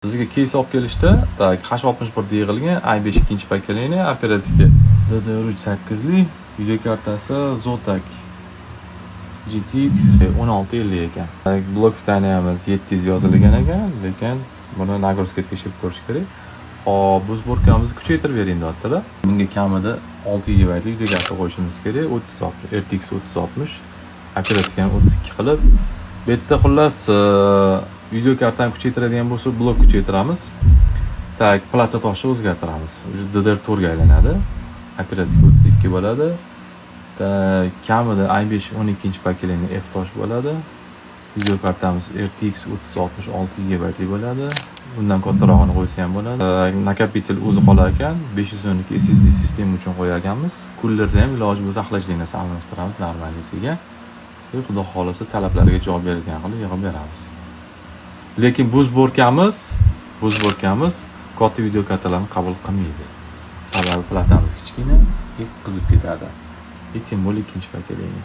Bizga кейс olib kelishdi. Так, H61 da yig'ilgan i5 ikkinchi поколение, оперативка DDR3 8li, video kartasi Zotac GTX 1650 ekan. Так, блок питания miz 700 yozilgan ekan, lekin buni нагрузка tekshirib ko'rish kerak. Hop, bu сборка mizni kuchaytirib bering deyaptilar. Bunga kamida 6 GB video karta qo'yishimiz kerak, 3060, RTX 3060, оперативка ni 32 qilib. Bu yerda xullas video kartani kuchaytiradigan bo'lsa, blok kuchaytiramiz. Так, plata toshni o'zgartiramiz. Уже DDR4 ga aylanadi. Оперативка 32 bo'ladi. Так, kamida i5 12 поколение F tosh bo'ladi. Video kartamiz RTX 3060 6 GB bo'ladi. Undan kattarog'ini qo'ysa ham bo'ladi. Так, накопитель o'zi qolar ekan. 512 SSD sistema uchun qo'yganmiz. Кулер ni ham iloji bo'lsa охлаждение si almashtiramiz нормальный siga. Xudo xohlasa, talablarga javob beradigan qilib yig'ib beramiz. Lekin bu сборка miz katta video kartalarni qabul qilmaydi. Sababi platamiz kichkina и qizib ketadi. И тем более ikkinchi поколение.